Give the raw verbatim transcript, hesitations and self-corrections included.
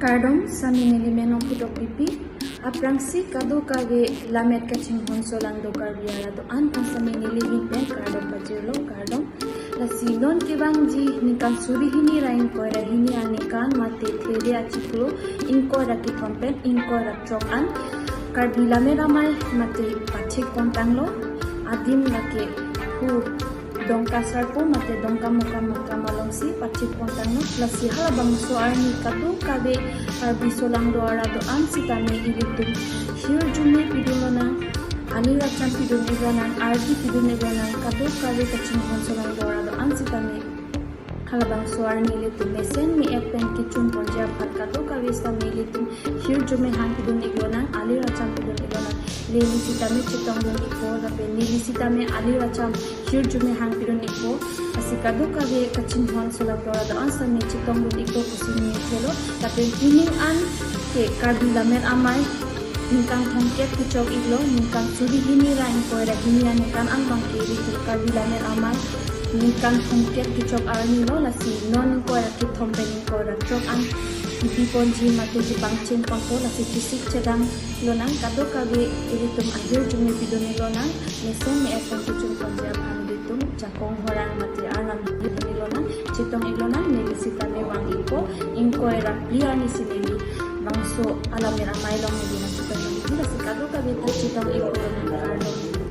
Kardom sami neli Menon Pudok Bipi. Aphrangsi kadokave lammet kachinghon solangdo Karbi arat do-an an sami neli ahin pen kardom pajirlo, kardom. Lasi non kevangji ningkan suri hini ra ingkoi ra hini aningkan mate thele achiklo ingkoi ra kethom pen ingkoi ra throk an Karbi lammet amei mate pachek pontanglo. Adim lake hu Dongka Sarpo mate Dongkamukam Mukam alongsi pachek pontanglo. Lasi halabangso arni kadokave Karbi solangdo arat do-an sitame ilitum hirjume pidun lonang, ali racham pidun ik lonang, ardi pidun ik lonang, kadokave kachinghon solangdo arat do-an sitame halabangso arni ilitum mesen me-et pen kechun ponji aphan kadokave sitame ilitum hirjume hang pidun ik lonang, ali racham pidun ik lonang. Neli sitame chetongdun ikpo, lapen neli sitame ali racham hirjume hang pidun ikpo. Lasi kadokave kachinghon solangdo arat do-an sitame chetongdun ikpo pusi neli thelo. Lapen pining an ke Karbi lammet amei ningkan thomkep kechok iklo, ningkan suri hini ra ingkoi ra hini aningkan an abang ke ilitum Karbi lammet amei ningkan thomkep kechok arni lo. Lasi non ingkoi ra kethom pen ingkoi ra throk an kebi ponji mate kepangcheng ponpo, lasi chesik chedang lonang, kadokave ilitum ahirjume pidun ik lonang, mesen me-et pen kechun ponji aphan ilitum jakong horang mate arnam pidun ik lonang, chetong ik lonang. Neli sitame vang ikpo, ingkoi ra phli arni si neli bangso alammet amei along neli nangchetong ik, lasi kadokave ta chetong ikpo, kardom.